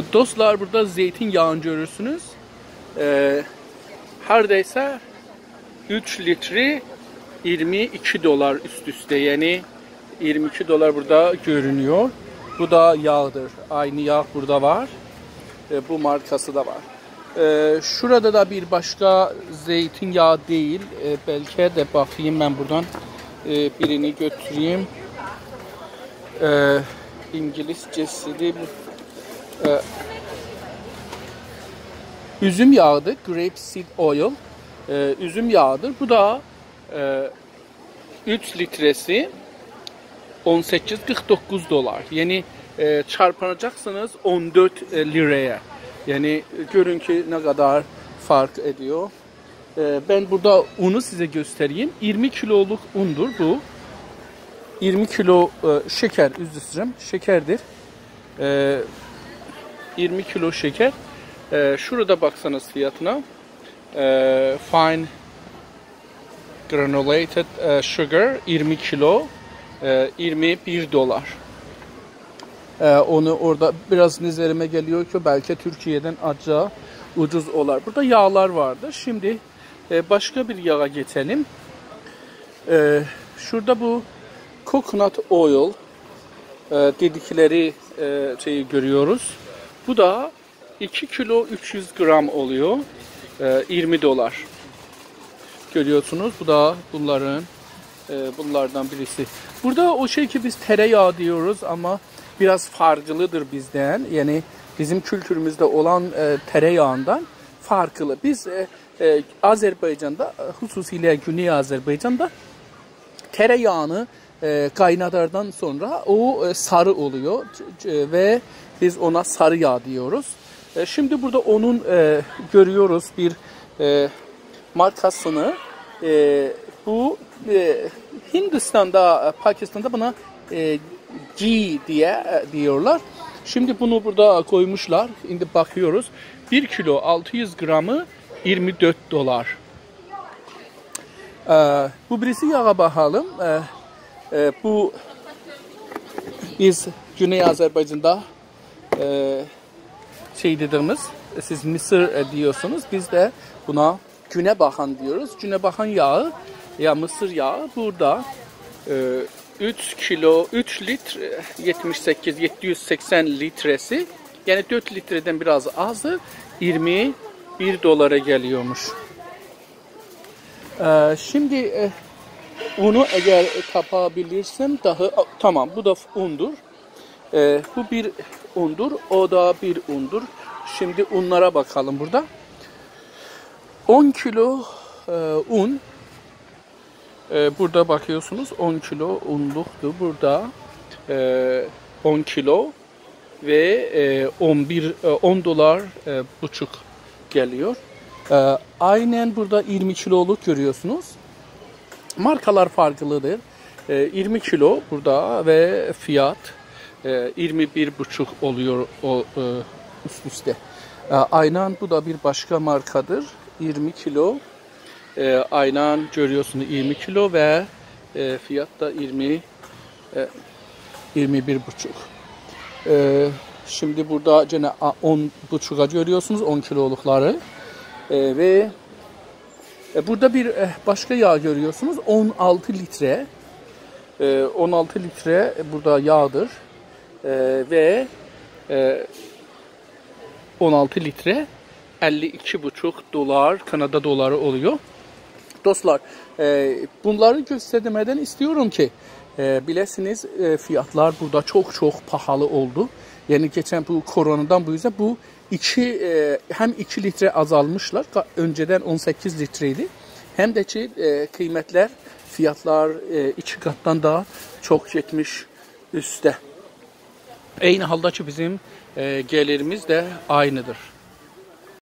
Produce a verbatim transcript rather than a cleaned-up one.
دوستلار، بورادا زیتون یاغینی گؤرورسونوز. ائ، هاردایسا اوچ لیتری اییرمی ایکی دلار اوست-اوسته. یعنی اییرمی ایکی دلار بورادا گؤرونور. بو دا یاغدیر. عینی یاغ بورادا وار. ائ، بو مارکاسی دا وار. ائ، شورادا دا بیر باشقا زیتون یاغی دئییل. ائ، بلکه ده باخاییم من بورادان، ائ، بیرینی گؤتوره‌یم. ائ، اینگیلیسجه‌سیدیر. ائ، اوزوم یاغیدیر. Grape seed oil. ائ، اوزوم یاغیدیر. بو دا، ائ، اوچ لیتره‌سی اون سککیز قیرخ دوققوز دلار. یعنی، ائ، چارپاناجاقسینیز اون دؤرد، ائ، لیره‌یه. یعنی، گؤرون کی، نه قدر فرق ائدیور. ائ، من بورادا اونو سیزه گؤستره‌ییم. اییرمی کیلولوق اوندور بو. اییرمی کیلو، ائ، شکر، عذر ایسته‌ییرم، شکردیر. ائ، اییرمی کیلو شکر. ائ، شورادا باخسانیز فیاتینا. ائ، fine granulated، ائ، sugar اییرمی کیلو، ائ، اییرمی بیر دلار. ائ، اونو اورادا بیر آز نظریمه گلیور کی، بلکه تورکیه‌دن آزجا اوجوز اولار. بورادا یاغلار واردی. شیمدی، ائ، باشقا بیر یاغا کئچه‌لیم. ائ، شورادا بو coconut oil، ائ، دئدیکلری، ائ، شئیی گؤروروز. بو دا ایکی کیلو اوچ یوز قرام اولویور. ائ، اییرمی دلار. گؤرورسونوز، بو دا بونلارین، ائ، بونلاردان بیریسی. بورادا او شئی کی، بیز تره‌یاغی دئییریک، آمما بیر آز فرقلیدیر بیزدن. یعنی، بیزیم کولتوروموزده اولان، ائ، تره‌یاغیندان فرقلی. بیز، ائ، ائ، آذربایجاندا، خصوصیله گونئی آذربایجاندا تره‌یاغینی، ائ، قایناداندان سونرا او، ائ، ساری اولویور، ائ، و بیز اونا ساری یاغ دئییریک. ائ، شیمدی بورادا اونون، ائ، گؤروروز بیر، ائ، مارکاسینی. ائ، بو، ائ، هیندیستاندا، ائ، پاکیستاندا بونا، ائ، گی دئیه، ائ، دئییرلر. شیمدی بونو بورادا قویموشلار. ایندی باخیریق. بیر کیلو آلتی یوز قرامی اییرمی دؤرد دلار. ائ، بو بیریسی یاغا باخالیم. ائ، ائ، بو بیز گونئی آذربایجاندا، ائ، شئی دئدیگیمیز، سیز مصیر، ائ، دئییرسینیز، بیز ده بونا گونه باخان دئییریک. گونه باخان یاغی، یا مصیر یاغی بورادا، ائ، اوچ کیلو، اوچ لیتر، ائ، یئتمیش سککیز، یئددی یوز سکسن لیتره‌سی، یعنی دؤرد لیتره‌دن بیر آز آزی اییرمی بیر دلارا گلیرمیش. ائ، شیمدی، ائ، اونو اگر تاپا بیلیرسم، داها، آ، تامام، بو دا اوندور. ائ، بو بیر اوندور، او دا بیر اوندور. شیمدی اونلارا باخالیم بورادا. اون کیلو، ائ، اون. ائ، بورادا باخیریسینیز، اون کیلو اونلوقدور بورادا. ائ، اون کیلو و، ائ، اون بیر، ائ، اون دلار، ائ، بوچوق گلیر. ائ، عیناً بورادا اییرمی کیلولوق گؤرورسونوز. مارکالار فرقلیدیر. ائ، اییرمی کیلو بورادا و فیات، ائ، اییرمی بیر بوچوق اولور او، ائ، اوست-اوسته. ائ، عیناً بو دا بیر باشقا مارکادیر. اییرمی کیلو. ائ، عیناً گؤرورسونوز اییرمی کیلو و، ائ، فیات دا اییرمی، ائ، اییرمی بیر بوچوق. ائ، شیمدی بورادا یئنه آ-، اون بوچوغا گؤرورسونوز، اون کیلولوقلاری. ائ، و، ائ، بورادا بیر، ائ، باشقا یاغ گؤرورسونوز، اون آلتی لیتره. ائ، اون آلتی لیتره بورادا یاغدیر. ائ، و، ائ، اون آلتی لیتره اللی ایکی بوچوق دلار، کانادا دلاری اولور. دوستلار، ائ، بونلاری گؤسترمه‌دن ایسته‌ییرم کی، ائ، بیله‌سینیز، ائ، فیاتلار بورادا چوخ-چوخ باهالی اولدو. یعنی، کئچن بو کورونادان بو اوزه بو ایکی، ائ، هم ایکی لیتره آزالمیشلار. قا-، اؤنجه‌دن اون سککیز لیتره ایدی. هم ده کی، ائ، قیمتلر، فیاتلار، ائ، ایکی قاتدان دا چوخ گئتمیش اوسته. عینی حالدا کی، بیزیم، ائ، گلیریمیز ده عینیدیر.